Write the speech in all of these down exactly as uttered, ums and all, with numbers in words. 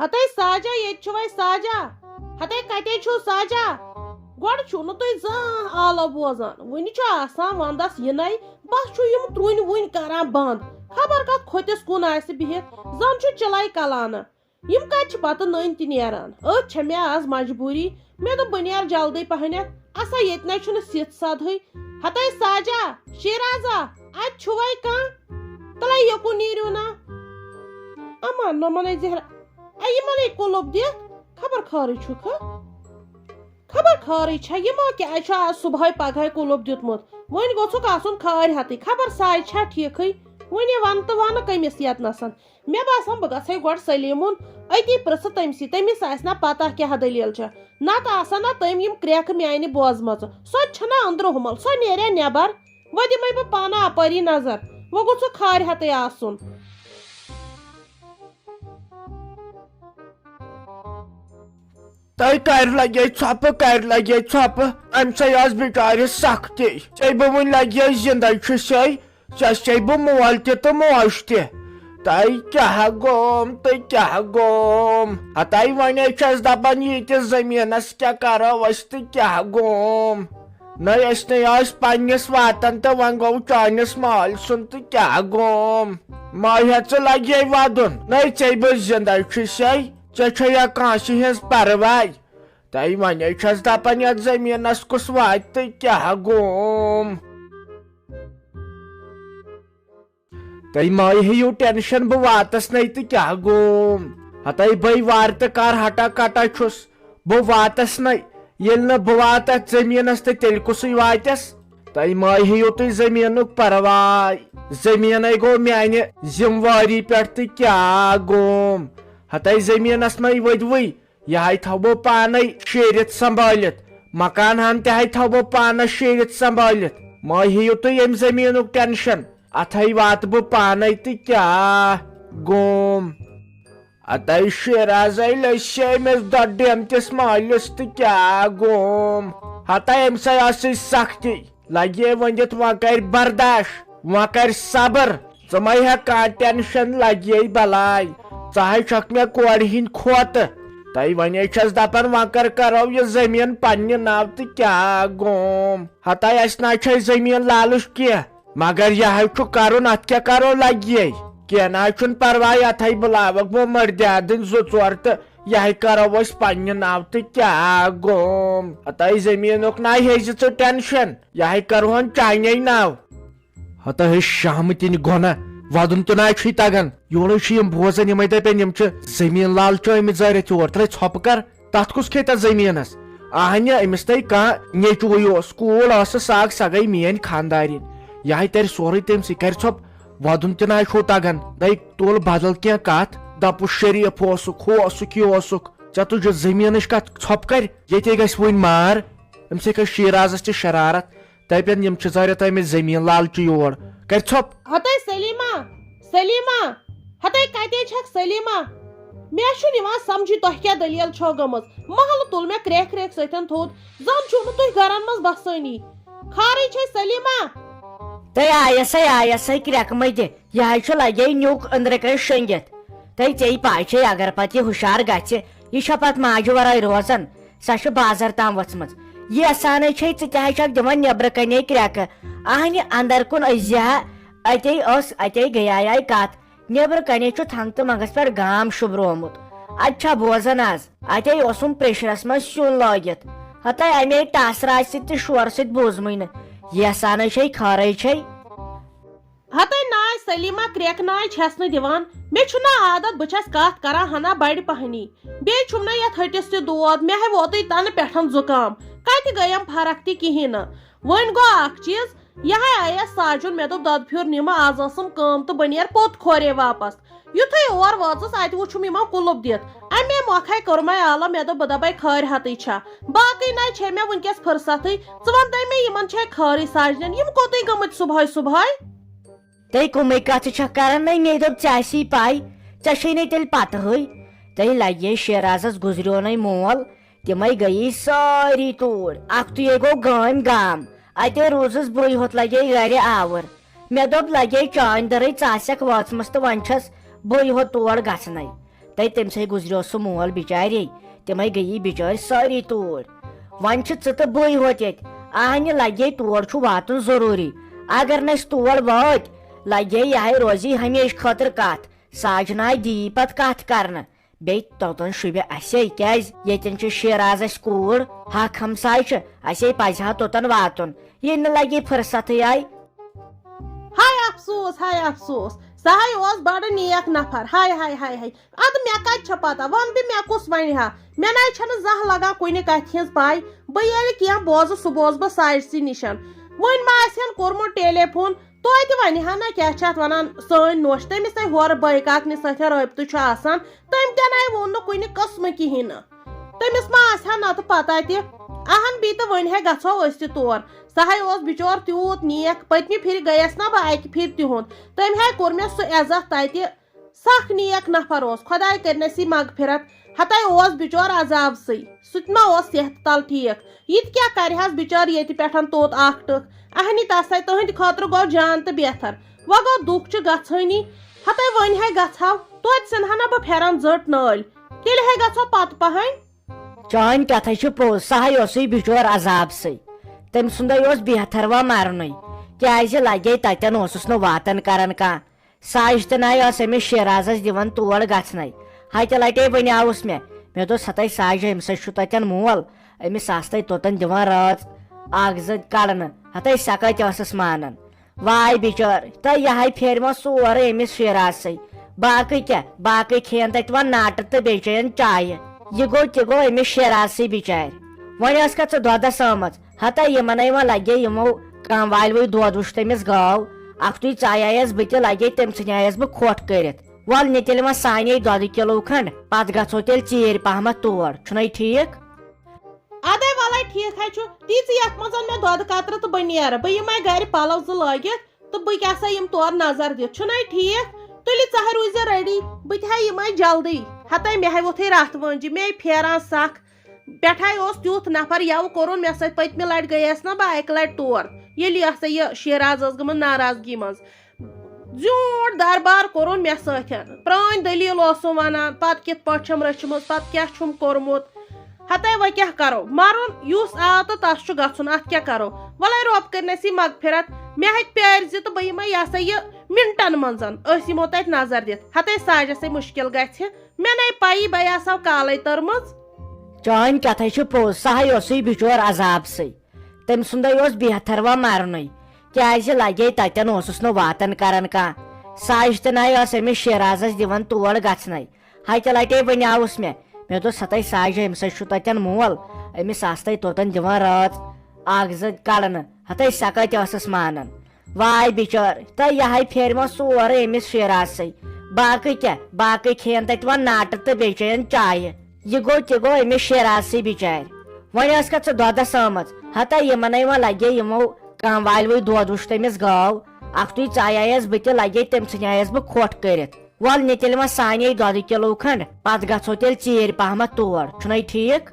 ہتے ساجا، ییٚتہِ چھُ وَے ساجا۔ ہتے کَتے چھُو ساجا؟ گۄڈٕ چھُو نہٕ تُہۍ زانٛہہ آلو بوزان، وُنہِ چھُ آسان وَندَس یِنَے۔ بس چھُ یِم ترُنۍ وُنۍ کران بنٛد۔ خبر کتھ کھوٚتِس کُن آسہِ بِہِتھ، زن چھُ چِلَے کلانہٕ۔ یِم کتہِ چھِ پتہٕ نٔنۍ تہِ نیران؟ أتھۍ چھےٚ مےٚ آز مجبوٗری۔ مےٚ دوٚپ بہٕ نیرٕ جلدی پہنتھ۔ اسا ییٚتہِ نَے چھُنہٕ سِتھ سدہٕے۔ ہتے ساجا، شیرازا، اتہِ چھُوے کانٛہہ؟ تلے یوکُن نیٖرِو نا۔ اما نمنے زہرا، اے یِمنے کُلُپ دِتھ، خبر خٲرٕے چھُکھٕ۔ خبر خٲرٕے چھا، یِمو کیٛازِ چھُ آز صُبحٲے پگہٲے کُلُپ دیُتمُت؟ وۄنۍ گوٚژھُکھ آسُن خٲرۍ ہتٕے، خبر ساے چھا ٹھیٖکھٕے؟ وۄنۍ یہِ وَنہٕ تہٕ وَنہٕ کٔمِس ییٚتنَسَن؟ مےٚ باسان بہٕ گژھٕ ہَے گۄڈٕ سلیٖمُن، أتی پرٛژھٕ تٔمسٕے، تٔمِس آسہِ نا پتہ کیٛاہ دٔلیٖل چھےٚ۔ نتہٕ آسَن نا تٔمۍ یِم کرٛٮ۪کہٕ میٛانہِ بوزمژٕ۔ سۄ تہِ چھَنا أنٛدرٕ ہُمل، سۄ نیرِ ہا نٮ۪بر۔ وۄنۍ دِمَے بہٕ پانہٕ اَپٲری نظر۔ وۄنۍ گوٚژھُکھ خٲرۍ ہتٕے آسُن۔ تۄہہِ کَرِ لَگے ژھۄپہٕ، کَرِ لَگے ژھۄپہٕ؟ أمۍ سٕے ٲس بِچارِ سَختی۔ ژےٚ بہٕ وٕنہِ لَگے زِندَے چھُسے، ژےٚ چھے بہٕ مول تہِ تہٕ موج تہِ۔ تۄہہِ کیٛاہ گوم تہٕ کیٛاہ گوم؟ ہَتَے وۄنۍ چھَس دَپان، ییٖتِس زٔمیٖنَس کیٛاہ کَرو أسۍ تہٕ کیٛاہ گوم؟ نَے أسۍ نَے ٲسۍ پنٛنِس واتان تہٕ وۄنۍ گوٚو چٲنِس مٲلۍ سُنٛد تہٕ کیٛاہ گوم؟ ماہہِ ژٕ لَگے وَدُن، نَے ژےٚ بہٕ زِندَے چھُسے۔ ژےٚ چھےٚ یا کٲنٛسہِ ہٕنٛز پرواے؟ تۄہہِ وَنے چھَس دَپان، یَتھ زٔمیٖنَس کُس واتہِ تہٕ کیٛاہ گوم؟ تۄہہِ مہ ہیٚیِو ٹٮ۪نشَن، بہٕ واتَس نَے تہٕ کیٛاہ گوم؟ ہَتَے بَے وارٕ تہٕ کَر ہَٹا کَٹا چھُس، بہٕ واتَس نَے۔ ییٚلہِ نہٕ بہٕ واتہٕ اَتھ زٔمیٖنَس تہٕ تیٚلہِ کُسٕے واتٮ۪س؟ تۄہہِ مہ ہیٚیِو تُہۍ زٔمیٖنُک پَرواے، زٔمیٖنَے گوٚو میٛانہِ ذِمہٕ وٲری پٮ۪ٹھ تہٕ کیٛاہ گوم؟ ہَتَے زٔمیٖنَس نَے ؤدوٕے۔ یہِ ہاے تھاوٕ بہٕ پانے شیٖرِتھ سنبھٲلِتھ۔ مکان ہن تہِ ہاے تھاوٕ بہٕ پانس شیٖرِتھ سنبھٲلِتھ۔ مہ ہیٚیِو تُہۍ ییٚمہِ زٔمیٖنُک ٹینشن۔ اتھے واتہٕ بہٕ پانے تہٕ کیٛاہ گوم۔ اتھے شیرازے لٔسۍ أمِس دۄدٕ ڈیمتِس مٲلِس تہٕ کیٛاہ گوم۔ ہتا أمۍ سٕے ٲسٕے سختی۔ لگے ؤنِتھ وۄنۍ کرِ برداش، وۄنۍ کرِ صبر۔ ژٕ مہ ہےٚ کانٛہہ ٹینشن، لگے بلاے۔ ژٕ ہاے چھکھ مےٚ کورِ ہِنٛدۍ کھوتہٕ۔ تۄہہِ ونے چھس دپان، وۄنۍ کر کرو یہِ زٔمیٖن پننہِ ناو تہٕ کیٛاہ گوم؟ ہتاے اسہِ نہ چھے زٔمیٖن لالٕچ کینٛہہ، مگر یہِ ہاے چھُ کرُن، اتھ کیٛاہ کرو لگے۔ کینٛہہ نہ چھُنہٕ پرواے، اتھے بلاوکھ بہٕ مردیادٕنۍ زٕ ژور تہٕ یہِ ہاے کرو أسۍ پننہِ ناو تہٕ کیٛاہ گوم؟ ہتاے زٔمیٖنُک نہ ہیٚزِ ژٕ ٹینشن، یہِ ہاے کرہون چانے ناو۔ ہتا ہے شہمہٕ تِنہِ گۄنہ، ودُن تہِ نہ چھُے تگان۔ یورے چھِ یِم بوزان، یِمے دپن یِم چھِ زٔمیٖن لال چٲمٕتۍ زٲرِتھ یور، ترٛے ژھۄپہٕ کر۔ تتھ کُس کھیٚیہِ تتھ زٔمیٖنس؟ اہنہِ، أمِس تہِ کانٛہہ نیٚچوٕے اوس، کوٗر ٲسٕس، سۄ آکھ، سۄ گٔے میٲنۍ خانٛدارِنۍ۔ یہِ ہاے ترِ سورُے تٔمسٕے، کرِ ژھۄپ۔ ودُن تہِ نہ چھُو تگان۔ دے تُل بدل کینٛہہ کتھ، دپُس شریف اوسُکھ، ہُہ اوسُکھ، یہِ اوسُکھ۔ ژےٚ تُجہِ زٔمیٖنٕچ کتھ، ژھۄپہٕ کرِ۔ ییٚتے گژھِ وُنہِ مار۔ أمِس ہے کھژِ شیرازس تہِ شرارت۔ دپن، یِم چھِ زٲرِتھ آمٕتۍ زٔمیٖن لالچہِ یور۔ کرِ ژھۄپ۔ ہتے سلیمہ، سلیمہ، ہتے کتے چھکھ سلیمہ؟ مےٚ چھُنہٕ یِوان سمجھی تۄہہِ کیٛاہ دٔلیٖل چھو گٔمٕژ۔ محلہٕ تُل مےٚ کرٛیکھ کرٛیکھ سۭتۍ تھوٚد۔ زن چھُو نہٕ تُہۍ گرن منٛز بسٲنی۔ خارٕے چھے سلیمہ۔ تۄہہِ آیس ہے، آیس ہے کرٛٮ۪کہٕ مٕتہِ۔ یہِ ہاے چھُ لگے نیُک أنٛدرٕ کنہِ شۄنٛگِتھ۔ تۄہہِ ژےٚ پاے چھے، اگر پتہٕ یہِ ہُشار گژھِ، یہِ چھےٚ پتہٕ ماجہِ ورٲے روزان۔ سۄ چھِ بازر تام ؤژھمٕژ۔ یہِ احسانے چھے، ژٕ تہِ ہاے چھکھ دِوان نیبرٕ کنے کرٛٮ۪کہٕ۔ اہنہِ اندر کُن أزۍ ہا، اتے ٲس، اتے گٔیایے کتھ۔ نیبرٕ کنے چھُ تھنگ تہٕ منگس پٮ۪ٹھ گام شُبرومُت۔ اتہِ چھا بوزان از؟ اتے اوسُم پریشرس منٛز سیُن لٲگِتھ۔ ہتے امے ٹاسراژِ سۭتۍ تہٕ شورٕ سۭتۍ بوٗزمٕے نہٕ۔ یہِ احسانے چھے، خٲرے چھے۔ ہتے ناے سلیمہ کرٛٮ۪کہٕ ناے چھس نہٕ دِوان۔ مےٚ چھُنہ عادت، بہٕ چھس کتھ کران ہنا بڑِ پہنی۔ بیٚیہِ چھُم نہ یتھ ہٹِس تہِ دود، مےٚ ہے ووتُے تنہٕ پٮ۪ٹھن زُکام۔ کتہِ گٔیم فرق تہِ کِہیٖنۍ نہٕ۔ وۄنۍ گوٚو اکھ چیٖز، یہِ ہے آیس ساجُن، مےٚ دوٚپ، دۄدٕ پھیُر نِمہٕ، از ٲسٕم کٲم تہٕ بہٕ نیرٕ پوٚت کھورے واپس۔ یُتھُے اور وٲژٕس، اتہِ وُچھُم یِمو کُلُپ دِتھ۔ امے مۄکھے کوٚرمے آلو، مےٚ دوٚپ، بہٕ دپے، خٲرۍ ہتٕے چھا۔ باقٕے نَے چھے مےٚ وٕنکیٚس فرصتٕے۔ ژٕ وَن تہٕ مے، یِمن چھے خٲرٕے ساجنٮ۪ن، یِم کوٚتٕے گٔمٕتۍ صُبحٲے صُبحٲے؟ تُہۍ کٕمٕے کتھٕ چھکھ کران؟ نَے مے دوٚپ، ژےٚ آسی پَے، ژےٚ چھے نَے تیٚلہِ پتہٕے۔ تۄہہِ لگے شیرازس گُزریونَے مول، تِمے گٔیی سٲری توٗرۍ۔ اکھتُے گوٚو گٲمۍ گام۔ اتے روٗزٕس بٕے ہوت، لگے گرِ آوُر۔ مےٚ دوٚپ، لگے چانۍ دٔرٕے ژاسٮ۪کھ وٲژمٕژ تہٕ وۄنۍ چھس بٕے ہوت تور گژھنَے۔ تَتہِ تٔمۍ سٕے گُزریو سُہ مول بِچارے، تِمَے گٔیی بِچٲرۍ سٲری توٗرۍ۔ وۄنۍ چھِ ژٕ تہٕ بٕے ہوت ییٚتہِ، اہنہِ لگے تور چھُ واتُن ضروٗری۔ اگر نہٕ أسۍ تور وٲتۍ، لگے یِہے روزی ہمیشہٕ خٲطرٕ کتھ۔ ساجنہ دی پتہٕ کتھ کرنہٕ۔ بیٚیہِ توٚتن شوٗبہِ اسے، کیازِ ییٚتٮ۪ن چھِ شیراز اسہِ کوٗر، حق ہمساے چھِ، اسے پزِ ہا توٚتن واتُن۔ ییٚلہِ نہٕ لگے فرصتٕے آے۔ ہاے افسوس، ہاے افسوس، سُہ ہاے اوس بڑٕ نیک نفر۔ ہاے، ہاے، ہاے، ہاے۔ ادٕ مےٚ کتہِ چھےٚ پتہ؟ ون تہِ مےٚ کُس ونہِ ہا؟ مےٚ نَے چھَنہٕ زانٛہہ لگان کُنہِ کتھِ ہٕنٛز پاے۔ بہٕ ییٚلہِ کینٛہہ بوزٕ، سُہ بوزٕ بہٕ ساجسٕے نِشن۔ وۄنۍ ما آسہِ ہن کوٚرمُت ٹیلی فون، توتہِ ونہِ ہا نہ کیٛاہ چھِ اتھ ونان سٲنۍ نوٚش۔ تٔمِس تہِ ہورٕ بٲے کاکنہِ سۭتۍ رٲبطہٕ چھُ آسان، تٔمۍ تہِ نَے ووٚن نہٕ کُنہِ قٕسمہٕ کِہیٖنۍ نہٕ۔ تٔمِس ما آسہِ ہا نتہٕ پتہ تہِ؟ اہن بی تہٕ وۄنۍ ہے گژھو أسۍ تہِ تور۔ سُہ ہے اوس بِچور تیوٗت نیک، پٔتمہِ پھِرِ گٔیَس نہ بہٕ اکہِ پھِرِ تِہُنٛد، تٔمۍ ہے کوٚر مےٚ سُہ عزت تتہِ۔ سخ نیک نفر اوس، خۄداے کٔرنَس یہِ مغفرت۔ ہتَے اوس بِچور عذابسٕے، سُہ تہِ ما اوس صحتہٕ تل ٹھیٖک؟ یہِ تہِ کیٛاہ کرِہَس بِچور ییٚتہِ پٮ۪ٹھ توٚت اکھ ٹٕکھ؟ اہنی تسے تُہنٛدِ خٲطرٕ گوٚو جان تہٕ بہتر۔ وۄنۍ گوٚو دُکھ چھُ گژھٲنی، ہتَے وۄنۍ ہے گژھو، توتہِ ژھٕنہٕ ہا نہ بہٕ پھیران زٔٹ نٲلۍ، تیٚلہِ ہے گژھو پتہٕ پہن۔ چٲنۍ کتھے چھِ پوٚز، سُہ ہے اوسُے بِچور عذابسٕے۔ تٔمۍ سُنٛدے اوس بہتر وۄنۍ مرنُے، کیازِ لگے تتٮ۪ن اوسُس نہٕ واتان کران کانٛہہ۔ ساجتہ ناے ٲس أمِس شیرازس دِوان تور گژھنَے۔ ہتہِ لٹے ونیاوُس مےٚ، مےٚ دوٚپ، ہتَے ساجہِ، أمِس ہے چھُ تتٮ۪ن مول، أمِس آستے توٚتن دِوان رٲژ اکھ زٕ کڑنہٕ، ہتَے سۄ کتہِ ٲسٕس مانان۔ واے بِچٲرۍ، تہٕ یہِ ہاے پھیرِ وۄنۍ سورُے أمِس شیرازسٕے۔ باقٕے کیٛاہ، باقٕے کھیٚین تتہِ وۄنۍ ناٹہٕ تہٕ بیٚیہِ چیٚین چایہِ۔ یہِ گوٚو تہِ گوٚو أمِس شیرازسٕے بِچارِ۔ وۄنۍ ٲس کھا ژٕ دۄدس آمٕژ؟ ہتا یِمنے وۄنۍ لگے یِمو کم والوٕے دۄد وُچھ تٔمِس گٲو۔ اکھتُے ژایایس بہٕ تہِ، لگے تٔمۍ ژھٕنیایس بہٕ کھۄٹھ کٔرِتھ۔ ول نہِ تیٚلہِ وۄنۍ سانے دۄدٕ کِلوٗ کھنڈ، پتہٕ گژھو تیٚلہِ ژیٖرۍ پہمتھ تور، چھُنَے ٹھیٖک؟ ادے ولے ٹھیٖک ہے چھُ، دی ژٕ یتھ منٛز مےٚ دۄدٕ قطرٕ تہٕ بہٕ نیرٕ، بہٕ یِمے گرِ پلو زٕ لٲگِتھ تہٕ بہٕ کیٛاہ سا یِم تور نظر دِتھ، چھُنَے ٹھیٖک؟ تُلہِ ژٕ ہے روٗزِ ریڈی، بہٕ تہِ ہے یِمے جلدی۔ ہتے مےٚ ہے ووٚتھُے راتھ وٲنجہِ، مے پھیران سکھ۔ پٮ۪ٹھے اوس تیُتھ نفر، یَوٕ کوٚرُن مےٚ سۭتۍ، پٔتمہِ لٹہِ گٔیَس نا بہٕ اکہِ لٹہِ تور، ییٚلہِ یہِ ہسا یہِ شیراز ٲس گٔمٕژ ناراضگی منٛز۔ زیوٗٹھ دربار کوٚرُن مےٚ سۭتۍ۔ پرٛٲنۍ دٔلیٖل اوسُم وَنان، پَتہٕ کِتھ پٲٹھۍ چھَم رٔچھمٕژ، پَتہٕ کیٛاہ چھُم کوٚرمُت۔ ہَتَے وۄنۍ کیٛاہ کَرو؟ مَرُن یُس آو تہٕ تَس چھُ گژھُن، اَتھ کیٛاہ کَرو؟ وَلَے رۄب کٔرنَس یہِ مغفرت، مےٚ ہَتہِ پیٛارِ زِ تہٕ بہٕ یِمَے یہِ ہسا یہِ مِنٹَن منٛز۔ أسۍ یِمو تَتہِ نظر دِتھ، ہَتَے ساجَسٕے مُشکِل گژھِ، مےٚ نَے پَیی بہٕ آسہٕ ہاو کالَے تٔرمٕژ۔ چٲنۍ کَتھَے چھِ پوٚز، سُہ ہَے اوسُے بِچور عذابسٕے۔ تٔمۍ سُنٛدے اوس بہتر وۄنۍ مرنُے، کیازِ لگے تتٮ۪ن اوسُس نہٕ واتان کران کانٛہہ۔ ساجتہ ناے ٲس أمِس شیرازس دِوان تور گژھنَے۔ ہتہِ لٹے ونیاوُس مےٚ، مےٚ دوٚپ، ہتے ساجہِ، أمِس ہے چھُ تتٮ۪ن مول، أمِس آستے توٚتن دِوان رٲژ اکھ زٕ کڑنہٕ، ہتے سۄ کتہِ ٲسٕس مانان۔ واے بِچٲر، تہٕ یہِ ہے پھیرِ وۄنۍ سورُے أمِس شیرازسٕے۔ باقٕے کیٛاہ، باقٕے کھیٚیَن تتہِ وۄنۍ ناٹہٕ تہٕ بیٚیہِ چیٚیَن چایہِ۔ یہِ گوٚو تہِ گوٚو أمِس شیرازسٕے بِچارِ۔ وۄنۍ ٲس کھا ژٕ دۄدس آمٕژ؟ ہتا یِمنے وۄنۍ لگے یِمو کم والوٕے دۄد وُچھ تٔمِس گٲو۔ اکھتُے ژایایس بہٕ تہِ، لگے تٔمۍ ژھٕنیایس بہٕ کھۄٹھ کٔرِتھ۔ ول نہِ تیٚلہِ وۄنۍ سانے دۄدٕ کِلوٗ کھنڈ، پتہٕ گژھو تیٚلہِ ژیٖرۍ پہمتھ تور، چھُنَے ٹھیٖک؟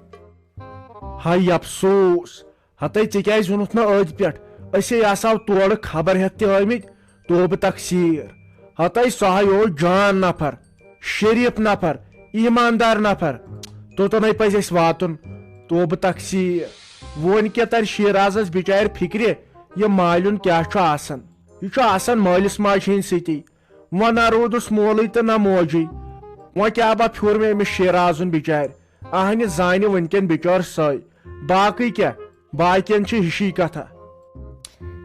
ہاے افسوس، ہتے ژےٚ کیازِ ووٚنُتھ نہٕ أدۍ پٮ۪ٹھ؟ أسے آسہو تورٕ خبر ہٮ۪تھ تہِ آمٕتۍ۔ توبہٕ تقصیر۔ ہتے سُہ ہاے اوس جان نفر، شریف نفر، ایماندار نفر۔ توٚتنے پزِ اسہِ واتُن۔ توبہٕ تقصیر۔ وۄنۍ کیٛاہ ترِ شیرازس بِچارِ فکرِ، یہِ مالیُن کیٛاہ چھُ آسان؟ یہِ چھُ آسان مٲلِس ماجہِ ہٕنٛدۍ سۭتی۔ وۄنۍ نہ روٗدُس مولٕے تہٕ نہ موجی۔ وۄنۍ کیٛاہ با پھیوٗر مےٚ أمِس شیرازُن بِچارِ؟ اہنہِ زانہِ وٕنکٮ۪ن بِچٲر سۄے۔ باقٕے کیٛاہ؟ باقین چھِ ہِشی کتھا۔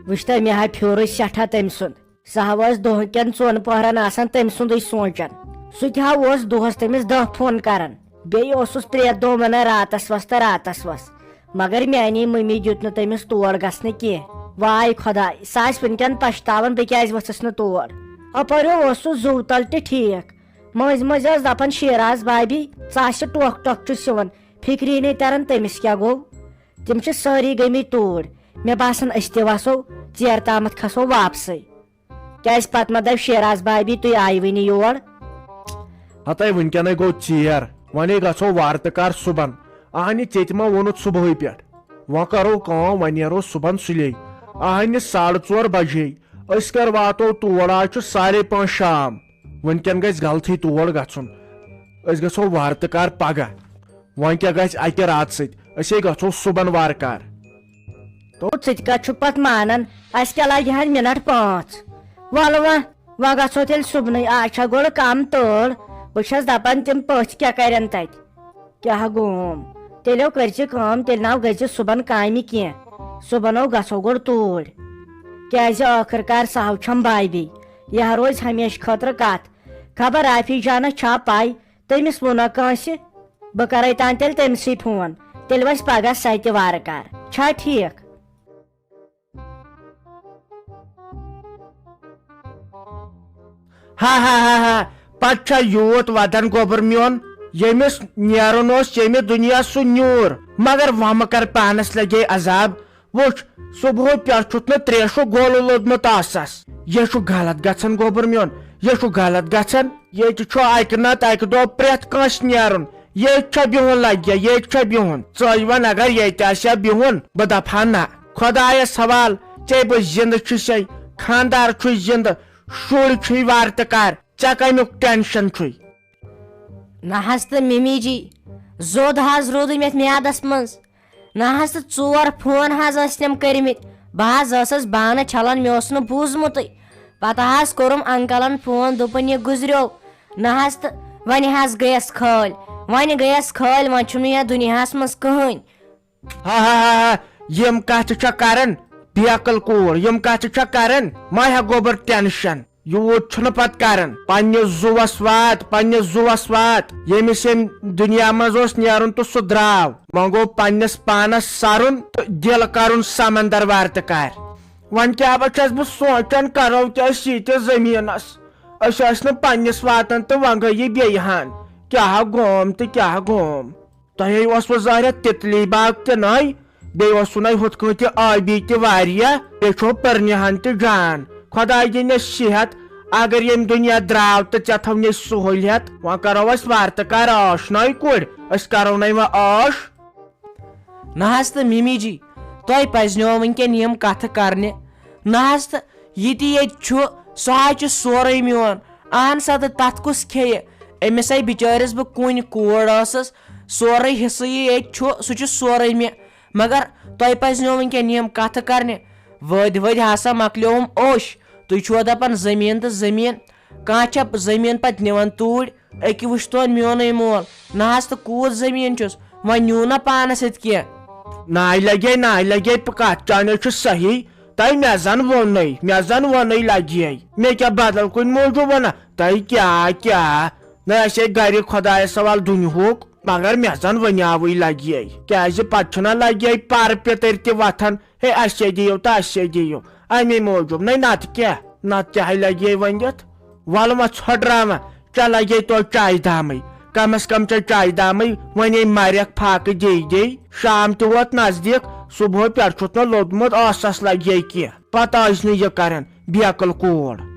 وٕچھ تہ، مےٚ ہا پھیوٗرٕے سٮ۪ٹھاہ تٔمۍ سُنٛد۔ سُہ ہا اوس دۄہ کٮ۪ن ژۄن پٔہرن آسان تٔمۍ سُنٛدُے سونٛچان۔ سُہ تہِ ہا اوس دۄہس تٔمِس دہ فون کران۔ بیٚیہِ اوسُس پرٛٮ۪تھ دۄہ ونان راتس وس تہٕ راتس وس۔ مگر میٛانے مٔمی دیُت نہٕ تٔمِس تور گژھنہٕ کینٛہہ۔ واے خۄداے، سۄ آسہِ وٕنکٮ۪ن پشتاوان بہٕ کیٛازِ ؤژھٕس نہٕ تور۔ اپٲرۍ اوس سُہ زُو تل تہِ ٹھیٖک۔ مٔنٛزۍ مٔنٛزۍ ٲس دپان شیراز بابی، ژٕ آسہِ ٹۄکھ ٹۄکھ چھُ سِوان، فکری نے تران تٔمِس کیٛاہ گوٚو۔ تِم چھِ سٲری گٔمٕتۍ توٗرۍ۔ مےٚ باسان، أسۍ تہِ وسو، ژیر تامتھ کھسو واپسٕے۔ کیٛازِ پتہٕ ما دپہِ شیراز بابی، تُہۍ آیہِ وٕنہِ یور؟ ہتے وٕنکیٚنے گوٚو ژیر، وۄنے گژھو وارٕ تہٕ کار صُبحن۔ اہنہِ ژےٚ تہِ ما ووٚنُتھ صُبحٲے پٮ۪ٹھ؟ وۄنۍ کرو کٲم، وۄنۍ نیرو صُبحن سُلے۔ اہنہِ ساڑٕ ژور بجے۔ أسۍ کر واتو تور؟ آز چھُ ساڑے پانٛژھ شام۔ وٕنکیٚن گژھِ غلطٕے تور گژھُن۔ أسۍ گژھو وارٕ تہٕ کار پگاہ۔ وۄنۍ کیٛاہ گژھِ اَکہِ راتہٕ سۭتۍ؟ أسے گژھو صُبحن وارٕ کار۔ تو ژٕ تہِ کتھ چھُکھ پتہٕ مانان؟ اسہِ کیٛاہ لگہِ ہن منٹ پانٛژھ؟ وَلہٕ وۄنۍ، وۄنۍ گژھو تیٚلہِ صُبنٕے۔ آز چھا گۄڈٕ کم تۭر؟ بہٕ چھَس دپان، تِم پٔژھۍ کیٛاہ کرن تتہِ؟ کیٛاہ گوم؟ تیٚلہِ کٔرۍ زِ کٲم، تیٚلہِ ناو گٔژھۍ زِ صُبحن کامہِ کینٛہہ۔ صُبحن گژھو گۄڈٕ توٗرۍ۔ کیٛازِ ٲخٕر کار سہو چھم بابی۔ یہِ روزِ ہمیشہٕ خٲطرٕ کتھ۔ خبر رافی جانس چھا پے؟ تٔمِس ووٚنا کٲنٛسہِ؟ بہٕ کرے تانۍ تیٚلہِ تٔمسٕے فون۔ تیٚلہِ وَسہِ پگاہ سۄ تہِ وارٕ کار۔ چھا ٹھیٖک؟ ہا ہا ہا ہا۔ پتہٕ چھا یوٗت ودان گوٚبُر میون، ییٚمِس نیرُن اوس ییٚمہِ دُنیا سُہ نیوٗر۔ مگر وۄنۍ مہ کر پانس لگے عذاب۔ وٕچھ، صبحو پٮ۪ٹھ چھُتھ نہٕ تریشُک گولہٕ لوٚدمُت آسس۔ یہِ چھُ غلط گژھان گوٚبُر میون، یہِ چھُ غلط گژھان۔ ییٚتہِ چھُ اکہِ نتہٕ اکہِ دۄہ پرٛٮ۪تھ کٲنٛسہِ نیرُن۔ ییٚتہِ چھا بِہُن لگہِ، ییٚتہِ چھا بِہُن؟ ژٕے وَن، اگر ییٚتہِ آسہِ ہا بِہُن، بہٕ دپہٕ ہا نہ۔ خۄدایس حوال، ژےٚ بہٕ زِندٕ چھُسے، خاندار چھُے زِندٕ، شُرۍ چھُے وارٕ تہٕ کار، ژےٚ کمیُک ٹینشن چھُے؟ نہ حظ تہٕ مِمی جی، زوٚد حظ روٗدُے مےٚ میادس منٛز۔ نہ حظ تہٕ ژور فون حظ ٲسۍ تٔمۍ کٔرمٕتۍ۔ بہٕ حظ ٲسٕس بانہٕ چھلان، مےٚ اوس نہٕ بوٗزمُتٕے۔ پتہٕ حظ کوٚرُم انکلن فون، دوٚپُن، یہِ گُزریو۔ نہ حظ تہٕ وۄنۍ حظ گٔیَس خٲلۍ، وۄنۍ گٔیَس خٲلۍ، وۄنۍ چھُنہٕ یَتھ دُنیاہَس منٛز کٕہٕنۍ۔ ہا ہا ہا ہا، یِم کتھٕ چھا کران؟ بیکل کوٗر، یِم کتھٕ چھا کران؟ ما ہےٚ گوٚبُر ٹینشن۔ یوٗت چھُنہٕ پتہٕ کران۔ پننِس زُوس وات، پننِس زُوس وات۔ ییٚمِس ییٚمہِ دُنیا منٛز اوس نیرُن تہٕ سُہ درٛاو۔ وۄنۍ گوٚو پننِس پانس سرُن تہٕ دِل کرُن سمندر وارٕ تہٕ کارِ۔ وۄنۍ کیٛاہ بہ چھَس بہٕ سونٛچان، کرو کیٛاہ أسۍ ییٚتہِ زٔمیٖنس؟ أسۍ ٲسۍ نہٕ پننِس واتان تہٕ وۄنۍ گٔے یہِ بیٚیہِ ہان۔ کیٛاہ گوم تہٕ کیٛاہ گوم؟ تۄہے اوسوٕ ظٲہرہ تِتلی باغ تہِ نٔے، بیٚیہِ اوسوٕ نَے ہُتھ کٲنٛٹھۍ تہِ ٲبی تہِ واریاہ، بیٚیہِ چھو پٔرنِہان تہِ جان۔ خۄداے دِنَس صحت، اگر ییٚمہِ دُنیا درٛاو تہٕ ژےٚ تھٲونَے سہوٗلیت، وۄنۍ کَرو أسۍ وارٕ تہٕ کارٕ عٲش نٔے کُڑۍ، أسۍ کَرو نَے وۄنۍ عٲش۔ نہ حظ تہٕ مِمی جی، تۄہہِ پزنیو وٕنکٮ۪ن یِم کتھٕ کرنہِ۔ نہ حظ تہٕ یہِ تہِ ییٚتہِ چھُ، سُہ حظ چھُ سورُے میون۔ اہن سا، تہٕ تتھ کُس کھیٚیہِ؟ أمِس ہے بِچٲرِس بہٕ کُنہِ کوٗر ٲسٕس، سورُے حصہٕ یہِ ییٚتہِ چھُ، سُہ چھُ سورُے مےٚ۔ مگر تۄہہِ پزنیو وٕنکٮ۪ن یِم کتھٕ کرنہِ۔ وٲدۍ وٲدۍ ہسا مۄکلیوم اوش۔ تُہۍ چھِوا دپان زٔمیٖن تہٕ زٔمیٖن؟ کانٛہہ چھا زٔمیٖن پتہٕ نِوان توٗرۍ؟ أکہِ وٕچھتون میونُے مول، نہ حظ تہٕ کوٗت زٔمیٖن چھُس، وۄنۍ نیوٗ نہ پانس سۭتۍ کینٛہہ۔ ناے لگے، ناے لگے، پہٕ کتھ چانہِ چھُ صحیح۔ تۄہہِ مےٚ زن ووٚنُے، مےٚ زن ووٚنُے لگے۔ مےٚ کیٛاہ بدل کُنہِ موٗجوٗب ووٚنا؟ تۄہہِ کیٛاہ، کیٛاہ؟ نہ، اَسے گرِ خۄدایس حوال دُنیہُک، مگر مےٚ زن ؤنیاوٕے لگے۔ کیٛازِ پتہٕ چھُنہ لگے پر پِتٕرۍ تہِ وتھان، ہے، اَسے دِیِو تہٕ اَسے دِیِو۔ اَمے موٗجوٗب نَے، نتہٕ کیٛاہ؟ نتہٕ کیٛاہ ہے لگے ؤنِتھ؟ وَلہٕ وۄنۍ ژھۄٹراوان، ژےٚ لگے توتہِ چایہِ دامٕے۔ کم از کم ژےٚ چایہِ دامٕے، وۄنۍ ہے مَرٮ۪کھ فاقہٕ دے دے۔ شام تہِ ووت نزدیٖک، صُبحٲے پٮ۪ٹھ چھُتھ نہٕ لوٚدمُت، ٲسَس لگے کینٛہہ۔ پتہٕ ٲسۍ نہٕ یہِ کران، بیکل کوٗر۔